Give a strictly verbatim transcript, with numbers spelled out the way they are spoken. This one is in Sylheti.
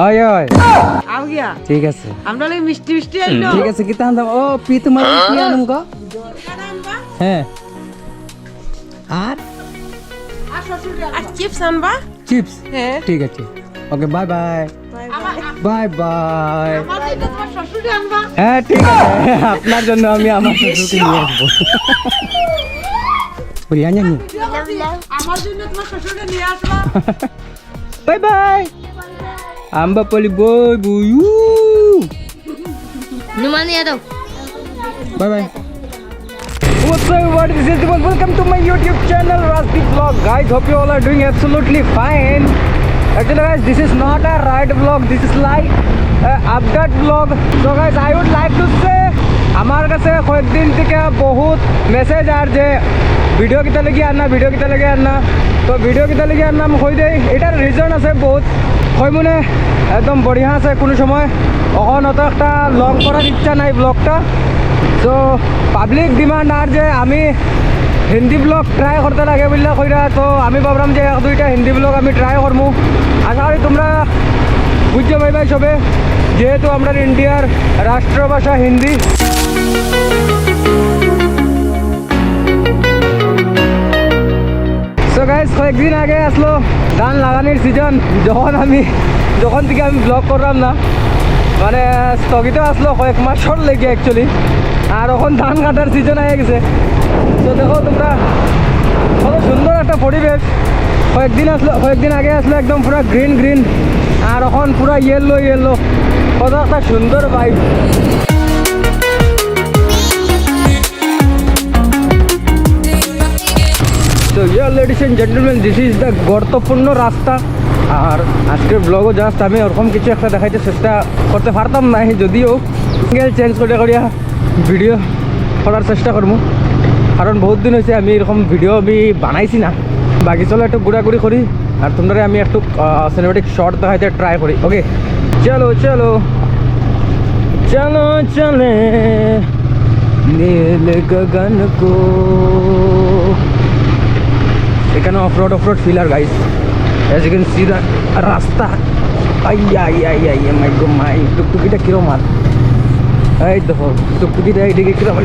ওই, ওই। আও গিয়া। ঠিক আছে। আমরা লাগি মিষ্টি মিষ্টি আইলো। ঠিক আছে, কিতা আনতাম? ও, পি তোমার কি আনতাম গো? হ্যাঁ। আর? আর শ্বশুর আর চিপস আনবা? চিপস? হ্যাঁ। ঠিক আছে। ওকে, বাই বাই। Bye bye. আমার জন্য তোমার শ্বশুর আনবা? হ্যাঁ, ঠিক আছে। আপনার জন্য আমি আমার শ্বশুরকে নিয়ে আসবো। বিরিয়ানি আনি। আমার জন্য তোমার শ্বশুরকে নিয়ে আসবা। Bye bye. Ambapali boy boy. Numania daw. Bye bye. What's up, everybody? This is Dipak. Welcome to my YouTube channel, Rajdeep Vlog. Guys, hope you all are doing absolutely fine. Actually, guys, this is not a ride vlog. This is like a update vlog. So, guys, I would like to say, আমার কাছে কয়েকদিন থেকে বহুত মেসেজ আর যে ভিডিও কিতা লাগি আর না, ভিডিও কিতা লাগি আর না। তো ভিডিও কিতা লাগি আর না আমি কই দেই, এটার রিজন আছে বহুত। কই মনে একদম বড়িয়া আছে কোনো সময়। অখন অত একটা লং করার ইচ্ছা নাই ব্লগটা। তো পাবলিক ডিমান্ড আর যে আমি হিন্দি ব্লগ ট্রাই করতে লাগে বুললা কইরা, তো আমি ভাবলাম যে এক দুইটা হিন্দি ব্লগ আমি ট্রাই করমু। আশা করি তোমরা বুঝছো ভাই ভাই সবে, যেহেতু আমরার ইন্ডিয়ার রাষ্ট্রভাষা হিন্দি। So guys, কয়েকদিন আগে আসলো ধান লাগানির সিজন, যখন আমি, যখন থেকে আমি ব্লগ করলাম না, মানে স্থগিত আসলো কয়েক মাসর লেগে অ্যাকচুয়ালি। আর এখন ধান কাটার সিজন আই গেছে। তো দেখো তোমরা, কত সুন্দর একটা পরিবেশ। কয়েকদিন আসলো, কয়েকদিন আগে আসলো একদম পুরা গ্রিন গ্রিন, আর এখন পুরা ইয়েলো ইয়েলো। কত একটা সুন্দর vibe. So yeah, ladies and gentlemen, this is the গর্তপূর্ণ রাস্তা। আর আজকের ব্লগও জাস্ট আমি ওরকম কিছু একটা দেখাইতে চেষ্টা করতে পারতাম না, যদিও অ্যাঙ্গেল চেঞ্জ করে করিয়া ভিডিও করার চেষ্টা করমু, কারণ বহুত দিন হইছে আমি এরকম ভিডিও আমি বানাইছি না। বাকি চলো একটু ঘুরাঘুরি করি, আর তোমরারে আমি একটু সিনেম্যাটিক শট দেখাইতে ট্রাই করি। ওকে, চলো চলো চলো চলে নীল গগন কো। এখানে off road, off road filler guys, as you can see the রাস্তা। আইয়া আইয়া আইয়া আইয়া, মাই গো মাই, টুকটুকিটা কিরম আর, এই দেখো টুকটুকিটা এইদিকে কিরম।